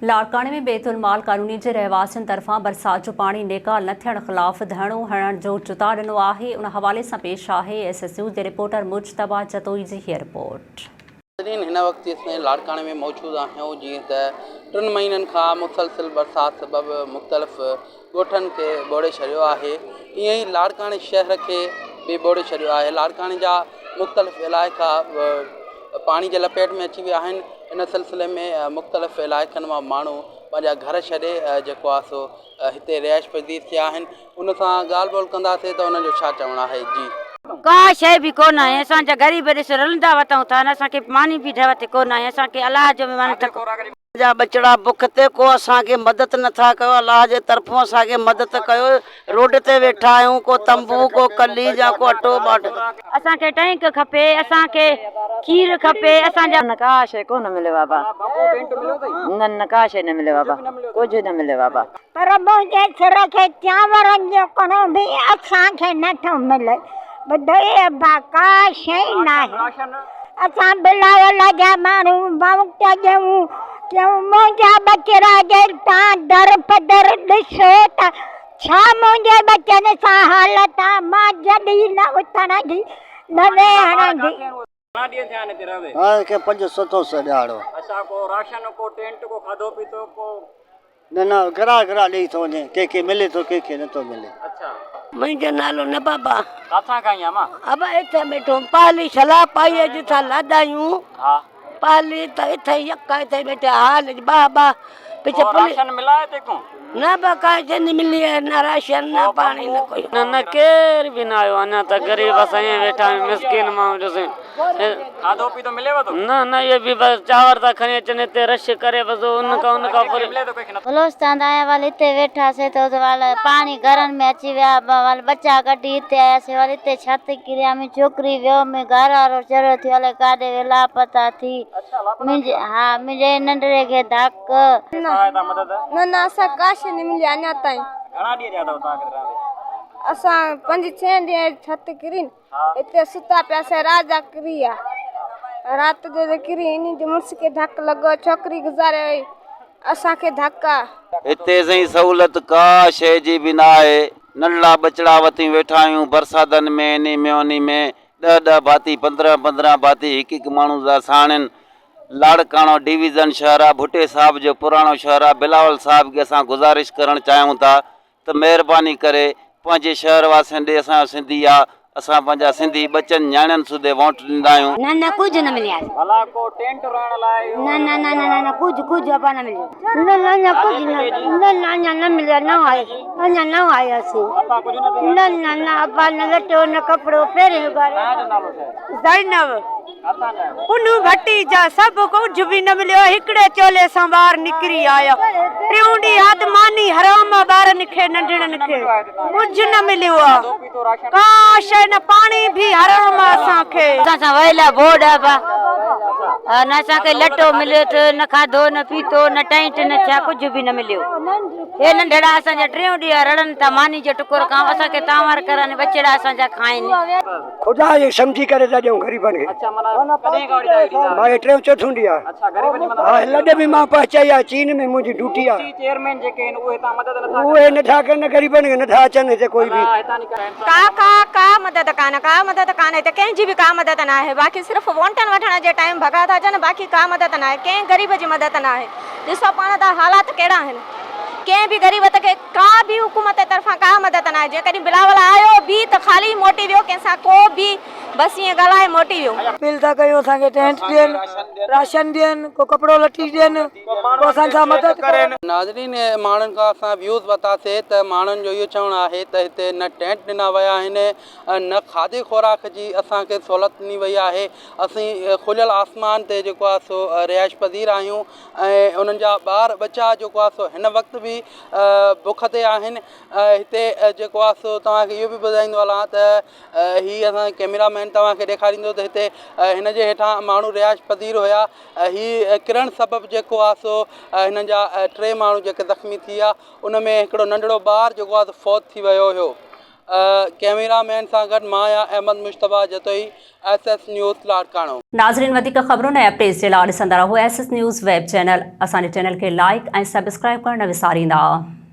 لاڙڪاڻي ۾ بيت المال ڪالوني جي رهواسين طرفان برسات جو پاڻي نيڪال نه ٿيڻ خلاف ڌرڻو هڻڻ جو چتاء ڏنو آهي، ان حوالي سان پيش آهي ايس ايس نيوز جي رپورٽر مجتبيٰ جتوئي جي هيء رپورٽ. ناظرين هن وقت اسين لاڙڪاڻي ۾ موجود آهيون جيئن ته ٽن مهينن کان مسلسل برسات سبب مختلف ڳوٺن کي ٻوڙي ڇڏيو آهي ائين ئي لاڙڪاڻي شهر کي به ٻوڙي ڇڏيو آهي لاڙڪاڻي جا مختلف علائقا پاڻي جي لپيٽ ۾ اچي ويا آهن ان سلسلي ۾ مختلف علائقن مان ماڻهو پنهنجا گهر ڇڏي جيڪو آهي سو هتي رهائش پذير ٿيا آهن ان سان ڳالهه ٻولهه ڪنداسين ته انهن جو ڇا چوڻ آهي جي. ڪا شيء به ڪونه آهي اسان جا غريب ڏس رلندا وتون ٿا نه اسان کي ماني به ڍء تي ڪونه آهي اسان کي الله جو به ماني ٿڪ. جا ٻچڙا بک تي ڪو اسان کي مدد نه ٿا ڪيو الله جي طرفون اسان کي مدد ڪيو روڊ تي ويٺا آهيون ڪو تنبو ڪو ڪلي جا ڪو اٽو ٻاٽ. اسان کي ٽئنڪ کپي اسان کي کير کپي اسان جا. نه ڪا شيء ڪونه مليو بابا نه نه ڪا شيء نه مليو بابا ڪجهه نه مليو بابا. پر منهنجي سر کي چانورن جو ڪڻو به اسان کي نه ٿو ملي. ٻڌئي ابا ڪا شيء ناهي. اسان بلاول جا ماڻهو ووٽ ڏيون ڪيون منهنجا ٻچڙا جي تان در پدر ڏسو ته ڇا منهنجي ٻچن سان حالت آ مان جڏي نه اٿڻ جي نه ويهڻ جي. گهڻا ڏينهن ٿيا آهن هتي رهندي؟ هاڻي ڪي پنج ستون سو ڏهاڙو. اڇا ڪو راشن ڪو ٽينٽ ڪو کاڌو پيتو ڪو. نه نه گرا گرا ڏئي ٿو وڃي ڪنهن کي ملي ٿو ڪنهن کي نٿو ملي. اڇا. منهنجو نالو نه بابا. ڪاٿان کان آئين امان؟ ابا اٿي ويٺو هوم پالي شلا پائي اڄ ٿا لاڏايون. ها. پالي ته اٿي يڪا اٿي ويٺا حال با با پڇ پوليس. راشن ملا هي تيڪون؟ نه با ڪائي شي نه ملي آهي نه راشن نه پاڻي نه ڪوئي. نه نه ڪير به نه آيو اڃا ته غريب اسان ائين ويٺا آهيون مسڪين ماڻهو جو سائين. کاڌو پيتو مليو ٿو؟ نه نه اهي به بس چانور ٿا کڻي اچن هتي رش ڪري بس ان کان ان کان پوري. بلوچستان تان آيا ول هتي ويٺاسي ته اتي ول پاڻي گهرن ۾ اچي ويا ول ٻچا ڪڍي هتي آياسي ول هتي ڇت ڪريا منهنجي ڇوڪري ويو منهنجي گهر وارو چريو ٿيو الائي ڪاڏي ويو لاپتا ٿي منهنجي ها منهنجي ننڍڙي کي ڌڪ. نه نه اسان کي ڪا شي نه ملي اڃا تائين. گهڻا ڏينهن ٿيا اٿو توهان کي رهندي؟ اسان پنج ڇهه ڏينهن ڇت ڪري اتي ستا پياسين رات جا ڪري آ رات جو جو ڪري انهي جي مڙس کي ڌڪ لڳو ڇوڪري گذاري وئي اسان کي ڌڪ آ. هتي سائين سهولت ڪا شيء جي به نه آهي ننڍڙا ٻچڙا وتيون ويٺا آهيون برساتن ۾ انهي ۾ انهي ۾ ڏهه ڏهه ڀاتي 15 15 ڀاتي هڪ هڪ ماڻهو جا ساڻن لاڙڪاڻو ڊويزن شهر آ ڀٽي صاحب جو پراڻو شهر آ بلاول صاحب کي اسان گذارش ڪرڻ چاهيون ٿا ته مهرباني ڪري پنهنجي شهر واسين ڏي اسان جو سنڌي آ اسان پنهنجا سنڌي ٻچن نياڻين سوڌي وونٽ ڏيندا آهيون. نه نه ڪجهه نه مليا آهي. ڀلا ڪو ٽينٽ رهڻ لاء اهو نه نه نه نه نه ڪجهه ڪجهه ابا نه مليو. نه نه اڃا ڪجهه نه نه نه اڃا نه مليو نئون آيو اڃا نئون آياسين نه نه نه ابا نه لٽو نه ڪپڙو پهرين اگهاڙي. توهان جو نالو ڇا آهي؟ زينب. پنهون ڀٽي جا سڀ ڪجهه به نه مليو هڪڙي چولي سان ٻاهر نڪري آيا ٽيون ڏينهن آ ته ماني حرام آ ٻارن کي ننڍڙن کي ڪجهه نه مليو آ ڪا شيء نه پاڻي به حرام آ اسان کي. اسان سان ويل آ بورڊ آ با نه اسان کي لٽو مليو ته نه کاڌو نه پيتو نه ٽينٽ نه ڇا ڪجهه به نه مليو هي ننڍڙا اسان جا ٽيون ڏينهن رڙن ٿا ماني جو ٽڪر کائون اسان کي تانوار ڪرن ٻچڙا اسان جا کائن. خدا جي سمجهي ڪري ٿا ڏيون غريبن کي. مان هي ٽيون چوٿون ڏينهن آهي. ها لڏ به مان پهچائي آهي چين ۾ منهنجي ڊيوٽي آهي. اهي نٿا ڪن غريبن کي نٿا اچن هتي ڪوئي به. ڪا ڪا ڪا مدد ڪانه ڪا مدد ڪانه هتي ڪنهن جي به ڪا مدد ناهي باقي صرف وونٽن وٺڻ جي ٽائيم ڀڳا ٿا اچن باقي ڪا مدد ناهي ڪنهن غريب جي مدد ناهي ڏسو پاڻ ته حالات ڪهڙا آهن ڪنهن به غريب کي ڪا به حڪومت طرفان ڪا مدد ناهي جيڪڏهن بلاول آيو به ته خالي موٽي ويو ڪنهن سان ڪو به بس ائين ڳالهائي موٽي ويو. اپيل ٿا ڪيون اسان کي ٽينٽ ڏين راشن ڏين ڪو ڪپڙو لٽي ڏين ڪو اسان سان مدد ڪرين. ناظرين ماڻهن کان اسان ويوز ورتاسي ته ماڻهن جو اهو چوڻ آهي ته هتي نه ٽينٽ ڏنا ويا آهن نه کاڌي خوراڪ جي اسان کي سهولت ڏني وئي آهي اسين کليل آسمان تي جيڪو آهي سو رهائش پذير آهيون ۽ انهن جا ٻار ٻچا جيڪو آهي سو هن وقت به بک تي آهن هتي جيڪو آهي سو توهان کي اهو به ٻڌائيندو هلان ته هي اسان ڪيميرا مين توهان کي ڏيکاريندو ته هتي هن جي هيٺان ماڻهو رهائش پذير هيا هي ڪرڻ سبب جيڪو آهي سو هنن جا ٽي ماڻهو جيڪي زخمي ٿي ويا ان ۾ هڪڙو ننڍڙو ٻار جيڪو آهي سو فوت ٿي ويو هيو. ڪئميرا مين سان گڏ مان آهيان Ahmed Mujtaba Jatoi S S news Larkana. ناظرين وڌيڪ خبرن ۽ اپڊيٽس جي لاء ڏسندا رهو S S news web channel اسان جي چينل کي لائيڪ ۽ سبسڪرائيب ڪرڻ نه وساريندا.